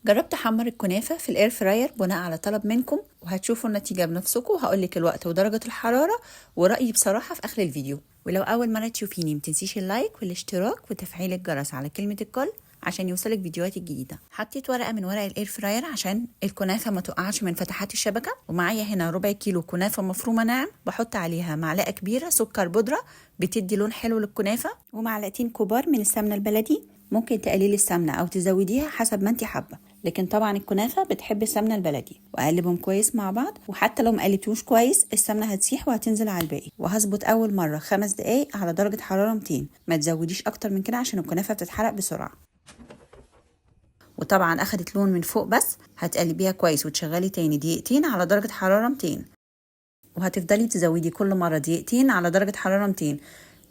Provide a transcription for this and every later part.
جربت احمر الكنافه في ال air fryer بناء على طلب منكم، وهتشوفوا النتيجة بنفسكم، وهقول لك الوقت ودرجة الحرارة ورايي بصراحة في اخر الفيديو. ولو اول مرة تشوفيني متنسيش ال like والاشتراك وتفعيل الجرس على كلمة الكل عشان يوصلك فيديوهاتي الجديدة. حطيت ورقة من ورق ال air fryer عشان الكنافه ما تقعش من فتحات الشبكة، ومعايا هنا ربع كيلو كنافه مفرومه ناعم، بحط عليها معلقه كبيرة سكر بودره بتدي لون حلو للكنافه، ومعلقتين كبار من السمنة البلدي. ممكن تقللي السمنة او تزوديها حسب ما انت حابة، لكن طبعا الكنافه بتحب السمنة البلدي. واقلبهم كويس مع بعض، وحتى لو ما قلبتوش كويس السمنة هتسيح وهتنزل على الباقي. وهظبط اول مرة 5 دقايق على درجه حرارة 200، ما تزوديش اكتر من كده عشان الكنافه بتتحرق بسرعة. وطبعا اخدت لون من فوق بس، هتقلبيها كويس وتشغلي تاني دقيقتين على درجه حرارة 200، وهتفضلي تزودي كل مرة دقيقتين على درجه حرارة 200،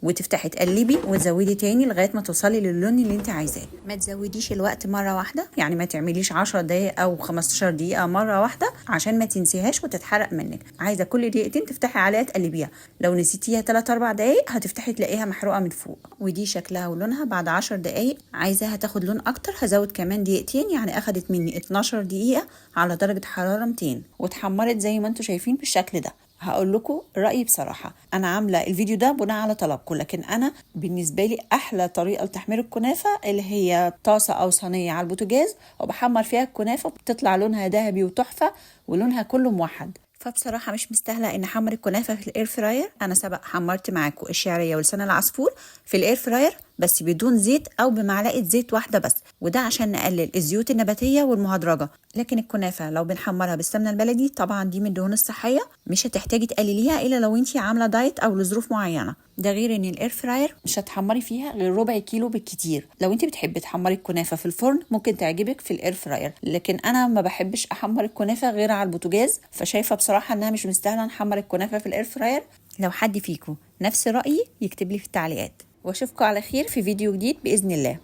وتفتحي تقلبي وتزودي تاني لغاية ما توصلي للون اللي انت عايزاه. ما تزوديش الوقت مرة واحدة، يعني ما تعمليش 10 دقايق او 15 دقيقة مرة واحدة عشان ما تنسيهاش وتتحرق منك. عايزه كل دقيقتين تفتحي عليها تقلبيها، لو نسيتيها 3 4 دقايق هتفتحي تلاقيها محروقة من فوق. ودي شكلها ولونها بعد 10 دقايق. عايزاها تاخد لون اكتر هزود كمان دقيقتين، يعني اخدت مني 12 دقيقة على درجه حرارة 200، واتحمرت زي ما انتم شايفين بالشكل ده. هقول لكم رأيي بصراحة، أنا عاملة الفيديو ده بناء على طلبكم، لكن أنا بالنسبة لي أحلى طريقة لتحمير الكنافة اللي هي طاسة أو صينية على البوتاجاز وبحمر فيها الكنافة، بتطلع لونها ذهبي وتحفة ولونها كله موحد. فبصراحة مش مستاهلة إن أحمر الكنافة في ال air fryer. أنا سبق حمرت معاكم الشعرية ولسان العصفور في ال air fryer بس بدون زيت أو بمعلقة زيت واحدة بس، وده عشان نقلل الزيوت النباتية والمهدرجة. لكن الكنافة لو بنحمرها بالسمنة البلدي طبعا دي من الدهون الصحية، مش هتحتاجي تقلليها إلا لو انتي عاملة دايت أو لظروف معينة. ده غير ان ال air fryer مش هتحمري فيها غير ربع كيلو بالكتير. لو انت بتحبي تحمري الكنافه في الفرن ممكن تعجبك في ال air fryer، لكن انا ما بحبش احمر الكنافه غير على البوتاجاز، فشايفه بصراحة انها مش مستاهلة نحمر الكنافه في ال air fryer. لو حد فيكم نفس رايي يكتب لي في التعليقات، واشوفكم على خير في فيديو جديد باذن الله.